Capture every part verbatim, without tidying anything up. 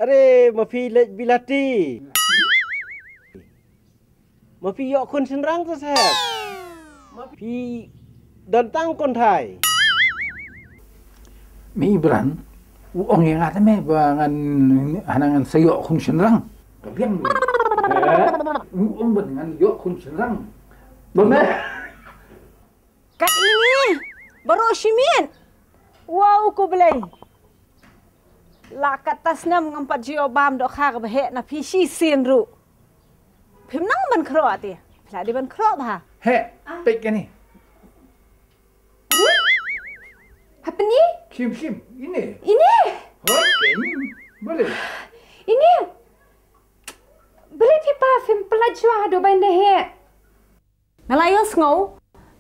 Are, ma phi leit bilati. Ma phi ïoh khun shynrang te seh. Ma phi don tang khun thai. Mi Bran, u ong ïa nga te me ba ngan, hana ngan sa ïoh khun shynrang. Ka biang. Eh? U ong ba ngan ïoh khun shynrang. Ba me. Kat ini baroh shi miet. Wow, ko Blei. La kat ta snem ngam pat ju ïoh bam dohkha kaba heh na phi shisien ruh. Phim nang ban khroh te. Phi la dei ban khroh bha. Heh, peit kane. Hapni? Shim, shim, ine. Ine? Hoi, ken, balei? Ine? Balei phi pa phim pynlait shuwa haduh ba in da heh? Nga la ïohsngew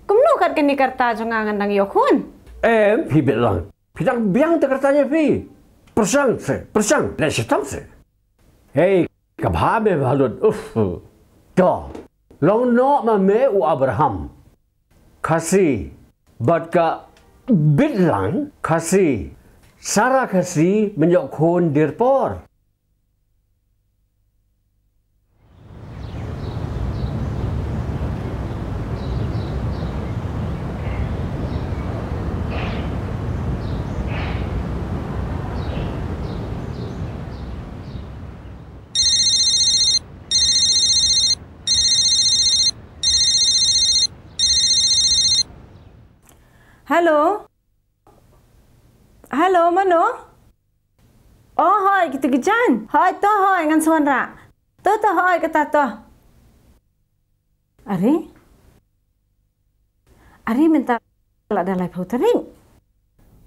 kumno kat kane ka rta jong nga ngan dang ïoh khun? Em, phi bit lang. Phi dang biang te ka rta jong phi. Pyrshang se, pyrshang. Leh shitom se. Hei, ka bha me bha lut. Uff. To. Long noh ma me u Abraham Khasi bad ka Bitlang Khasi, Sara Khasi, men ïoh khun dier por. Hello. Hello, mano? Oh, hoi, kita ki jan. Hoi, to, hoi, ngan sa wanrah. To, to, hoi, kata, to. Are? Are mynta la da laiphew tarik.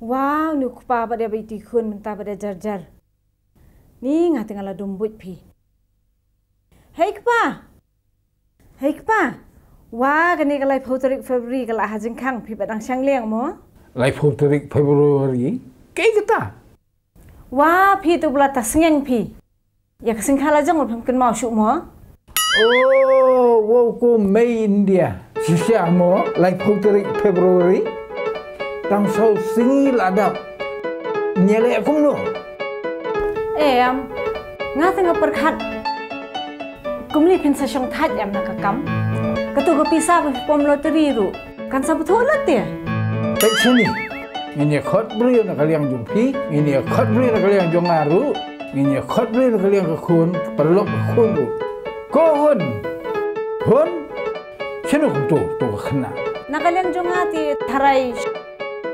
Wow, ni u kpa ba dei ba ïa ti khun mynta ba dei jar jar. Ni nga te nga la dum buit phi. Hei kpa. Hei kpa. Wa kane ka laiphew tarik February ka la ha jingkhang phi ba dang shang liang mo. Laiphew tarik February. Kei kata. Wa phi tu bla ta sngeng phi. Ïa ka singkha la jong u phim kynmaw shuh mo. Oh, wow ko mei India. Shisha mo, laiphew tarik February. Tang saw sngi la dap. Nyele kumno. Em, nga tang pyrkhat. Kumne phin sa shong thait em na ka kam. Katu ka pisa ba pom lottery ruh. Kan sa bthuh lut te. Peit shini. Ngin ïa khot briew na ka liang jong phi, ngin ïa khot briew na ka liang jong nga ruh, ngin ïa khot briew na ka liang ka khun, paralok ka khun ruh. Ko hun. Hun. Shano kumto, to ka khynnah. Na ka liang jong nga te tharai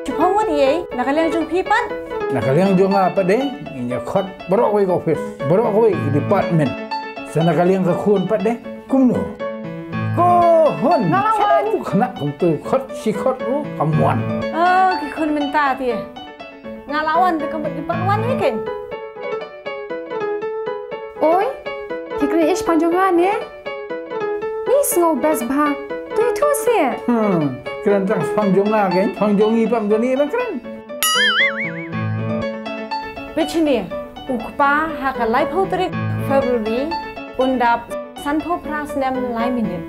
shiphew ngut ïa, na ka liang jong phi pat. Na ka liang jong nga pat de, ngin ïa khot baroh kawei ka office, baroh kawei ka department. Sa na ka liang ka khun pat de. Kumno? Ko hun. Nga la wan. Khynnah kumto khot shi khot ruh kam wan. Oh, ki khun mynta te. Nga la wan te kam pat ki pat wan hi ken. Oi, phi kren ïa shaphang jong nga ne? Ni sngew best bha. To ïathuh seh. Hmm, kren tang shaphang jong nga ken, shaphang jong ngi pam jong ngi ban kren. Peit shini, u kpa ha ka laiphew tarik February un dap sanphew phra snem lai minit.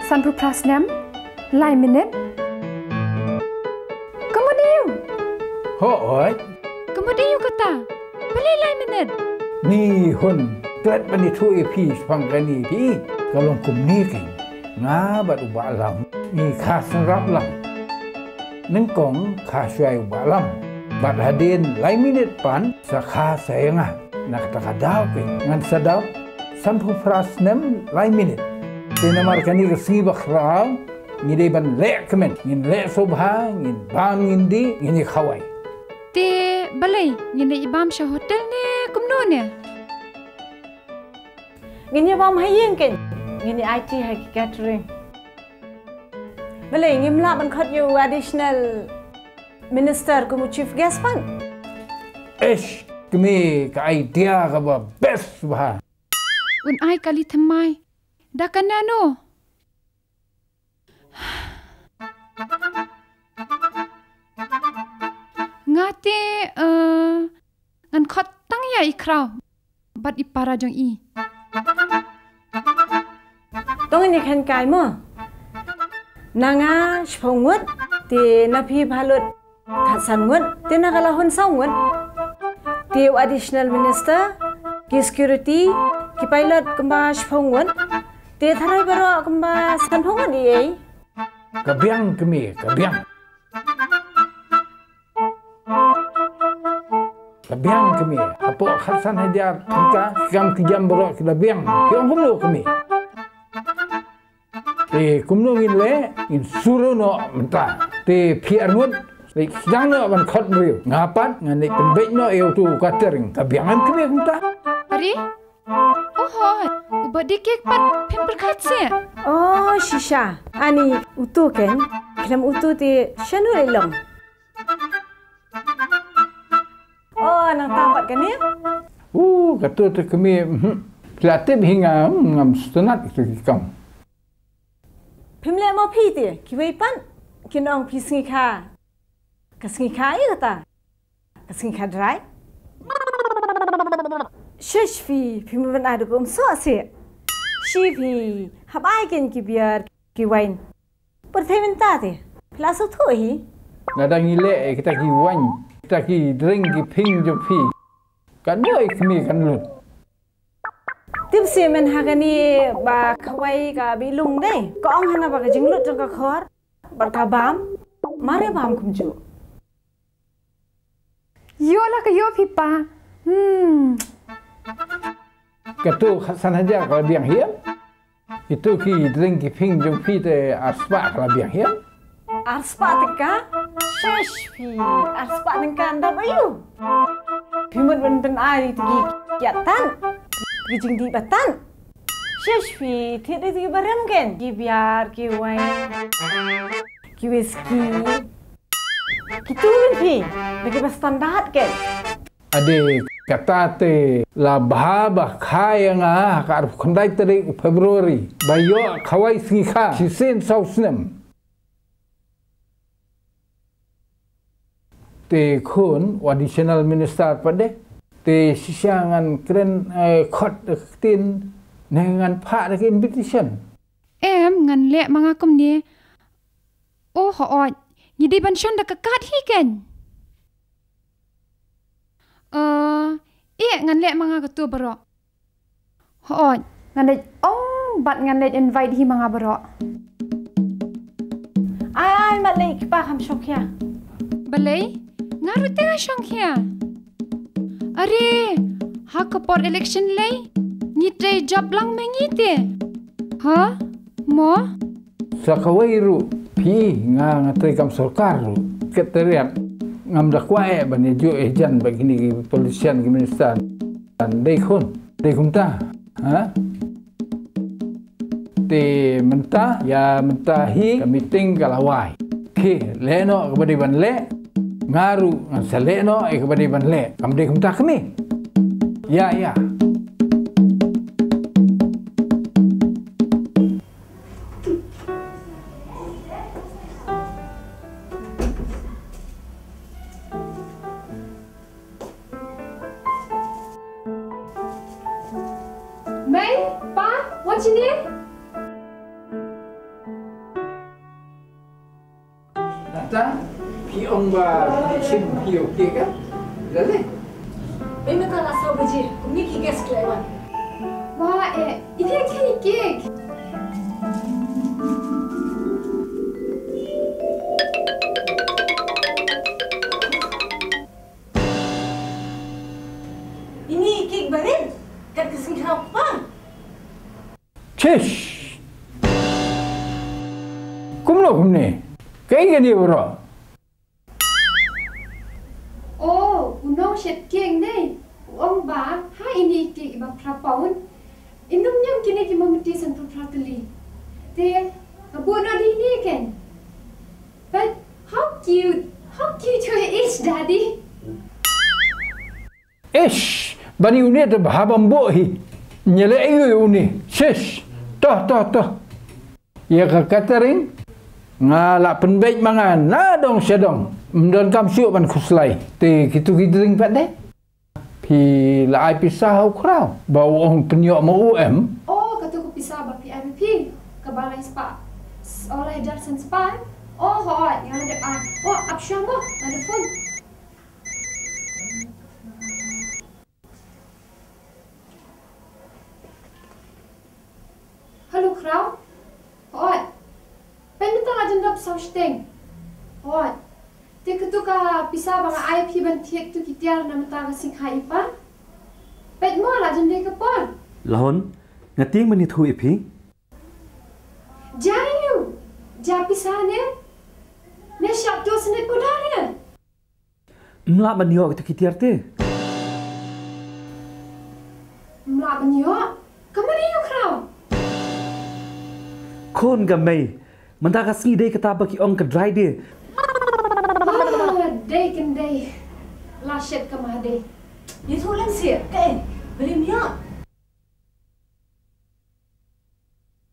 Sanphew phra snem lai minit? Ka mut aïu? Hooid. Ka mut aïu kata? Balei lai minit? Ni hun, klet ban ïathuh ïa phi shaphang kane phi. Ka long kumne kein. Nga bad u Bah Lam ngi kha sngewrap lang. Nyngkong kha shuwa ïa u Bah Lam. Bad hadien lai minit pat sa kha shuwa ïa nga. Na kata ka daw kein ngan sa dap sanphew phra snem lai minit. Te namar kane ka sngi bakhraw ngi dei ban leh kmen, ngin leh sngewbha, ngin bam, ngin dih, ngin ïa khawai. Te balei, ngin ïa bam sha hotel ne kumno ne? Ngin ïa bam ha ïing kein, ngin ïa aiti ha ki catering. Balei ngim lah ban khot ïa u additional minister kum u chief guest pat? Eish, kmie, ka idea kaba best bha. Un ai kali thymmai da kane no. Nga te, eh, ngan khot tang ïa i khraw bad i para jong i. To ngin ïa khein kai mo. Na nga shiphew ngut, te na phi Bah Lut khatsan ngut, te na ka la hun saw ngut. Te u additional minister, ki security, ki pilot kumba shiphew ngut. Te tharai baroh kumba sanphew ngut ïa. Ka biang kmie, ka biang. Ka biang kmie, hapoh khatsan hajar tyngka, ki kam ki jam baroh ki la biang. Ki ong kumno kmie. Te kumno ngin leh, ngin shu rung noh mynta. Te phi arngut, leit sdang noh ban khot briew. Nga pat, ngan leit pynbeit noh ïa utu u catering. Ka biang em kmie kumta. Are? Oh hooid, u birthday cake pat phim pyrkhat seh. Oh, shisha. Ani utu ken, khlem utu te shano lei long. Oh, nangta pat kane? Uh, kato te kmie, mhm. Phi la tip hi nga, hmm, ngam sngewtynnat ïa kito ki kam. Phim leh mo phi te, kiwei pat kin ong phi sngi kha. Ka sngi kha ïa kata. Ka sngi kha dry. Shish phi, phi mut ban ai da ka umsoh seh. Shi phi, hap ai ken ki beer, ki wine. Pyrthei mynta te, phi la sngewthuh hi. Lada ngi leh kita ki wine, kita ki drink ki phi jong phi, katno i kmie kan lut. Tip seh men ha kane ba khawai ka bitlung dei. Ka ong hana ba ka jinglut jong ka khor bad ka bam, mar ïa bam kumjuh. Ïoh la ka ïoh phi pa. Hmm. Kato khatsan hajar ka la biang hi em? Ito ki drink ki phi jong phi te arspah ka la biang hi em? Arspah tyngka? Shish phi, arspah tyngka ynda ba ïoh. Phi mut ban pynai ïa ki kiad tan, ki jingdih ba tan. Shish phi, thied ïa ki ba rem ken. Ki beer, ki wine, ki whisky. Kitu phi, da kiba standard ken. Ade, kata te la bha ba kha ïa nga ha ka arphew khyndai tarik u February. Ba ïoh khawai sngi kha, shisien saw snem. Te khun, u additional minister pat de. Te shisha ngan kren, eh, khot da ka ktien, ne ngan phah da ka invitation. Em, ngan leh ma nga kumne. Oh, hooid. Ngi dei ban shon da ka kad hi ken. Eh, eh, ngan leh ma nga kato baroh. Hooid, ngan leit ong bad ngan leit invite hi ma nga baroh. Ai, ai, mat lei, kpa kham shongkhia. Balei, nga ruh te nga shongkhia. Are, ha ka por election lei, ngi trei jop lang me ngi te. Ha? Mo? Sa kawei ruh, phi, nga, nga trei kam sorkar ruh. Secretariat, ngam da kwah eh ban ïa juh ïa jan bad kine ki politician ki minister. Dei khun, dei kumta. Ha? Te mynta, ïa mynta hi ka meeting ka la wai. Phi, leh noh kaba dei ban leh. Nga ruh, ngan sa leh noh ïa kaba dei ban leh. Kam dei kumta kmie. Ïa, ïa. Mei, Pa, wan shane. Nata, phi ong ba phi shim phi ïoh cake ka? Lale. Ei, mynta la saw baje, kumne ki guest ki la wan. Ba, eh, ine ki cake. Ine i cake barit, kat ka sngi kha u kpa. Chish! Kumno kumne? Kaei kane baroh? Oh, u nongshet cake ne. U ong ba, ha ine i cake iba phra pound, in ym ñiam kine ki mombati sanphew phra tylli. Te, ka buh noh da ine ken. But how cute, how cute your age, Daddy. Ish, bad une te bha bym buh hi. Ñialeh ïa une. Shish. Toh, toh, toh. Ïa ka catering nga la pynbeit ma nga na dong sha dong. Ym donkam shuh ban khuslai. Te kitu ki drink pat de. Phi la ai pisa ha u khraw ba u ong pynïoh ma u em? Oh, katu ka pisa ba phi ai ma phi, kaba lai spah. Oh, lai hajar san spah. Oh, hooid, nga la dep ai. Oh, ap shuwa mo, nga da phone. Shiteng. Hooid. Te katu ka pisa ba nga ai phi ban thied tu ki tiar na mynta ka sngi kha i pa. Peit mo la jan dei ka por. Lahun, nga tieng ban ïathuh ïa phi. Ja ïu, ja pisa ne? Ne shap tu sne poda ne? Mlah ban ïoh katu ki tiar te. Mlah ban ïoh? Ka mari ïu khraw. Khun ka mei. Mynta ka sngi dei kata ba ki ong ka dry day. Ah, dei kan dei. La shet ka ma dei. Ïathuh lem sih, kaei? Beli miak.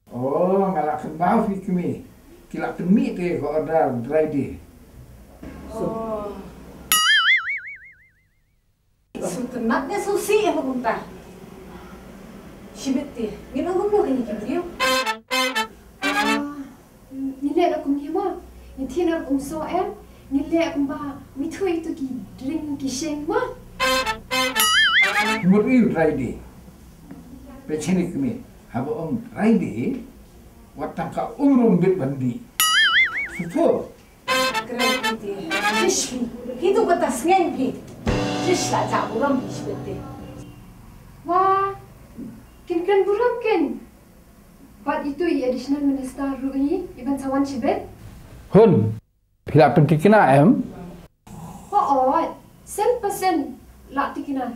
Oh, nga la kynmaw phi kmie. Ki la pynmih te ka order dry day. Oh. Sngewtynnat ne sngewsih ïa ka kumta. Shibit te, ngin ong kumno kane ki briew? Ah, ngin leh da kumne mo. Ngin thied da kumsoh em. Ngin leh kumba ngi thui tu ki drink ki sheng mo. Mut ïu dry day. Peit shane kmie. Haba ong dry day, wat tang ka um ruh ym bit ban dih. Sngewthuh. Kren phi te. Shish phi. Phi tu kata sngew phi. Shish la jah burom phi shibit te. Wah, kin kren burom kin. Bad itu i additional minister ruh hi, i ban sa wan shibit. Hun, phi la pynthikna em? Hooid, cent percent la thikna.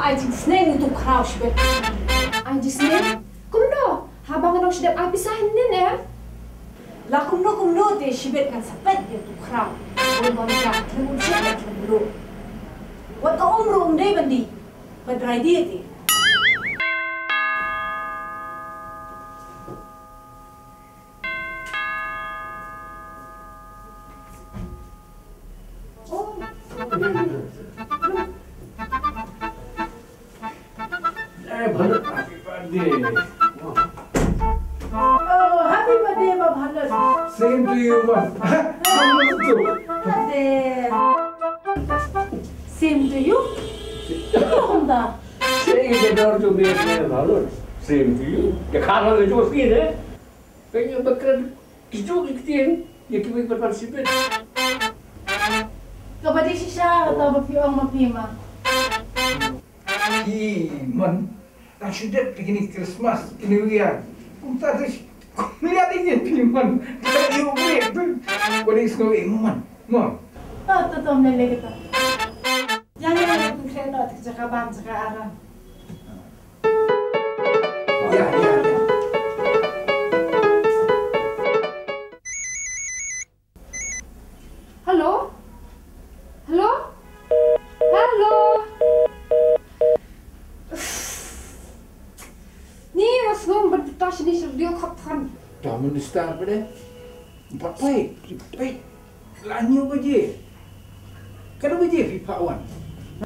Ai jingsneng ïa utu u khraw shibit. Ai jingsneng? Kumno? Haba nga nong shu dep ai pisa hynnin em? La kumno kumno te shibit ngan sa peit ïa utu u khraw. Bun bun ja khlem un shet khlem un ruh. Wat ka um ruh um dei ban dih. Ba dry day te. Eh, bhalet happy birthday. Oh, happy birthday, Bah Bhalet. Same to you, man. Bhalet tu. Birthday. Same to you. Kumta. Same to you, Bhalet. Same to you. Ka khana le jo skin, eh? Kane ba kren ki ju ki ktien ïa kiwei pat ban sibit. Kaba dei shisha kata ba phi ong ma phi ma. Phi mon, tang shu dep te kine Christmas, kine New Year. Kumta te kum ïa dei phi mon. Ka ïa u brek tu. Ko dei sngew ïa mon. Mon. Ta ta tom lele kita. Yang yang tu kren no te jaka bam jaka aram. Ya, ya, ya. Hello? Hello? Hello? Ni mas ngom berputar sini serdio khap than. Dah minister pada. Empat baik, baik. Lah nyu baje. Kano baje phi phah wan?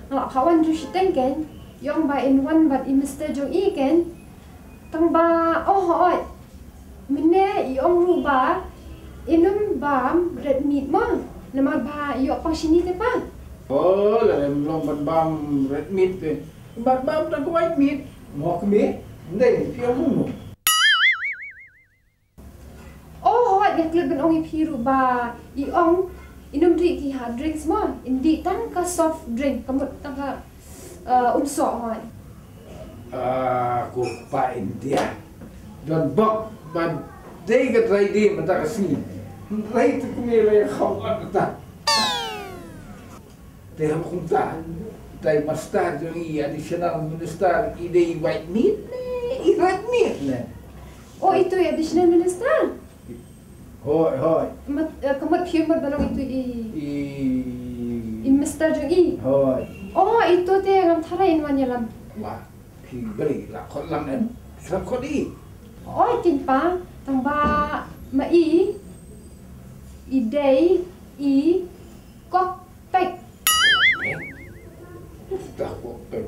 Nga la phah wan ju shiteng ken. Ïong ba in wan bad i mister jong i ken. Tang ba, oh, hooid. Mynne i ong ruh ba in ym bam red meat mo. Namar ba i ïoh pang shini te pa. Oh, la lem long ban bam red meat te. Bad bam tang ka white meat. Mo kmie. Ndei, phi ong mo. Oh, hooid, nga klet ban ong ïa phi ruh ba i ong in ym dih ki hard drinks mo, in dih tang ka soft drink, ka mut tang ka, eh, umsoh hooid. Ah, ko pa India. Don bok ban dei ka dry day mynta ka sngi. Dei tu kumne lei kham ot ta. Te haba kumta, dei master jong i additional minister i dei white meat ne i red meat ne? Oh, itu i additional minister? Hoi, hoi. Mat, eh, ka mut phi mut ba long itu i, i, i mister jong i? Hoi. Oh, itu te ngam tharai in wan ïalam. Wah, phi bri la khot lang em. Sa khot i. Oi, tin pa, tang ba ma i, i dei i kok pek. Pek? Dah kok pek.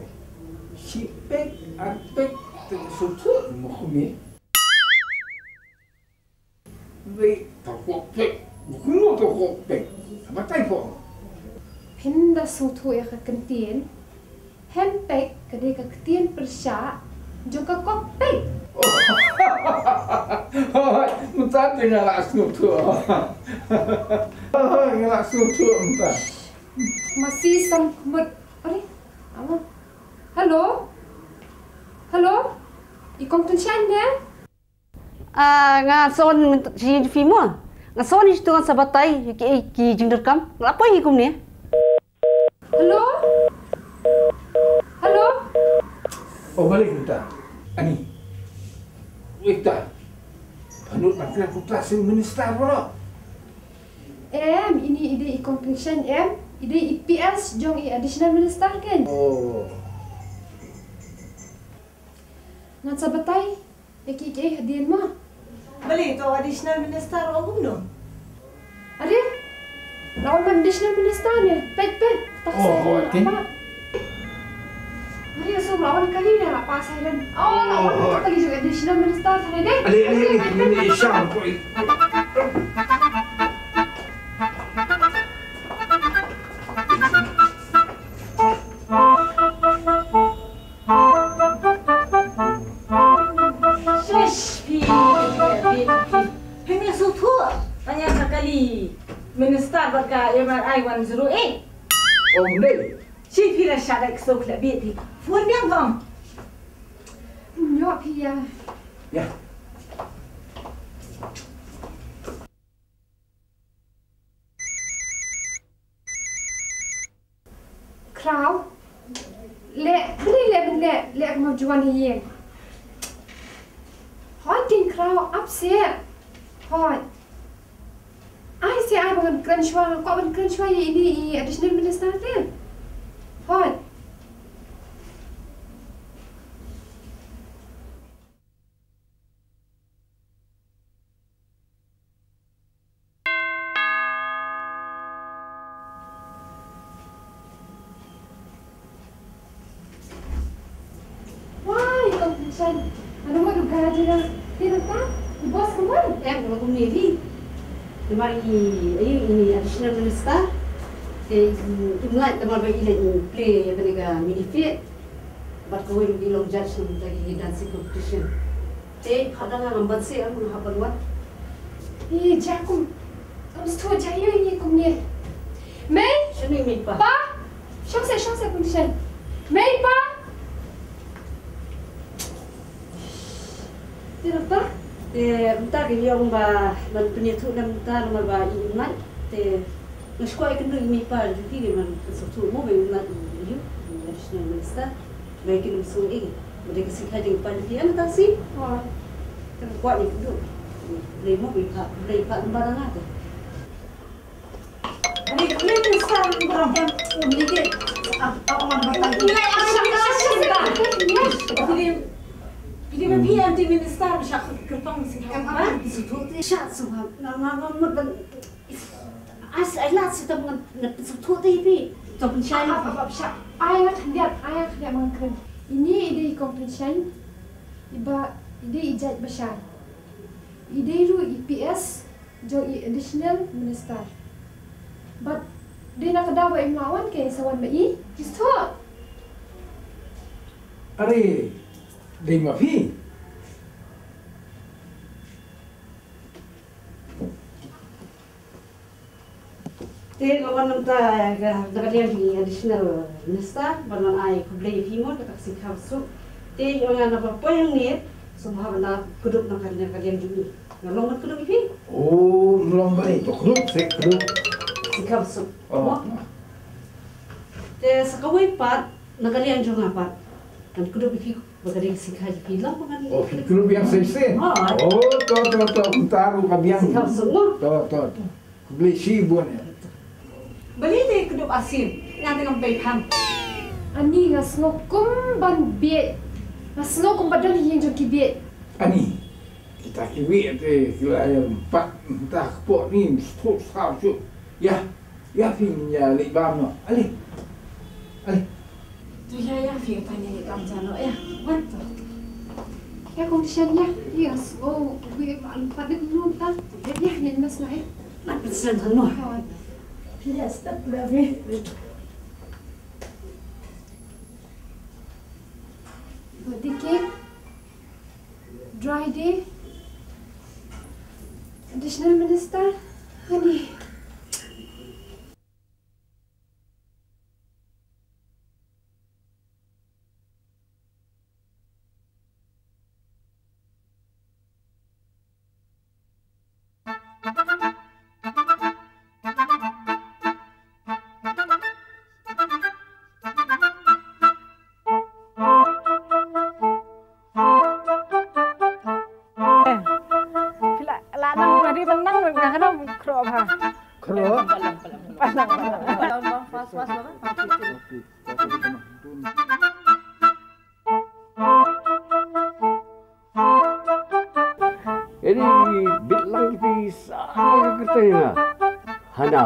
Shi pek, ar pek, teng sutut mo kmie. Wei, dah kok pek. Mo kmie dah kok pek. Apa tai kok? Phin da sutut ïa ka ktien. Handbag ka dei ka ktien pyrshah, jong ka cockpit. Hooid, mynta te nga la sngewthuh. Hooid, nga la sngewthuh mynta. Masi sang mut. Are, ama. Hello? Hello? I kong Tynshan ne? Ah, nga son shi fi mo. Nga son shi tu nga sa batai ki, ki jingdonkam. Nga la poi hi kumne. Hello? Hello? Oh, balik mynta. Ani. Wita. Panut ban kren kumta sha minister bro. Em, ini i dei i kong Tynshan em. I dei i P S jong i additional minister ken. Oh. Ngan sa batai ïa ki ki hadien mo. Balei to additional minister o kumno? Are? Lawan additional minister ne. Pet pet. Tak. Oh, oh, okay. Are, so lawan kali ne la pas silent. Oh, lawan kali jong additional minister ne dei. Ale, ale, ale, ale, ale, sham ko. Shush, phi, phi, phi, phi. Phi me shu thuh. Tang ïa ka kali minister bad ka M R I one zero eight. Ym dei. Shi phi la shah dei kso khlem bit phi. Phone biang bang. Nyo phi ya. Ya. Khraw. Leh, bri leh, leh, leh mo juan hi ïeng. Hoi kin khraw ap se. Hoi. Ai se ai ban kren shwa, ko ban kren shwa ïa ini i additional minister te. Hoi. Wah, i kong Tynshan. Ano mo duga jira. Tira ta? I boss ka mo? Em, ka mo kumne hi. Namar i, i, i additional minister. Te, i, i mlai namar ba i leh i play ïa kane ka mini fit. Bad kawei ruh i long judge na ka bynta ki dancing competition. Te, phah da nga ngam ban seh, ngam hap ban wan. Ïa, ja kum. Ngam sngewthuh ja ïa ngi kumne. Mei? Shano i mei pa? Pa? Shong seh, shong seh, Kong Tynshan. Mei pa? Te mynta? Te mynta ki ïong ba ban pynïathuh na mynta namar ba i mlai. Te nga shu kwah ïakynduh ïa i mei pa jong ki, ban pynsngewthuh mo ba i mlai ïa u additional minister. Ba kin ym sngewthuh ïa ki. Ba dei ka sngewthuh jong i pa jong ki, em, ta si. Hooid. Te nga kwah ïakynduh. Blei mo, Blei pa, Blei pa, namar nga te. Ani, Blei minister, namar em, um, ni ke. Ah, ah, ah, ah, ah. Ni, ah, ah, ah, ah, ah. Ni, ni, ni, ni, minister, sha kyrpang si. Em, ah, ah, sngewthuh te, sha, sngewthuh. Nga, nga, nga, mut ban As, ai lad shuh te ngan, ngan pynsngewthuh te ïa phi. To pynshai. Ap, ap, ap, ap, sha. Ai nga khyndiat, ai nga khyndiat, ngan kren. Ini i dei i kong Tynshan. I ba, i dei i jait ba shai. I dei ruh i P S jong i additional minister. Bad dei na ka daw ba im lah wan, kein sa wan ma i. Just to. Are, dei ma phi. Te nga wan mynta, eh, na ka liang jong i additional minister, ban wan ai khublei ïa phi mo, kata ka sngikha basuk. Te ïa nga naba poi hangne, sngewbha ban da kdup na ka liang, ka liang jong i. Nga long ban kdup ïa phi. Oh, long ba i to kdup, sngikha kdup. Sngikha basuk. Oh. Mo? Te sa kawei pat, na ka liang jong nga pat. Ngan kdup ïa phi. Ba ka dei ka sngikha jong phi, long ba ngan. Oh, phi kdup biang shisien. Oh, to, to, to, mynta ruh ka biang. Sngikha basuk mo. To, to, to. Khublei shibun ïa. Balei te kdup arsien, nga te ngam pei phang. Ani nga sngew kum ban bieit. Nga sngew kum ba don ïing jong ki bieit. Ani, kita ki bieit te ki la ïa pat mynta ka por ni, mesti sah shuh. Ïa. Ïa phi ïa leit bam noh. Ale. Ale. To ïa ïa phi ka tanya leit bam ja noh ïa. Wan to. Ïa kong Shen ïa. Ïa so wi ma an pa dek nu ta. Ïa ïa leit mas noh ïa. Mat pynsan ta noh. Phi ïa step la phi. Dikit. Dry day. Additional Minister, honey. Eh, phi la, la nang ready ban nang, nga kano khroh bha. Khroh? Palang, palang, palang. Palang, palang. Fast, fast, palang. Eri bit lang ki pisa ka kyrteng na. Hana,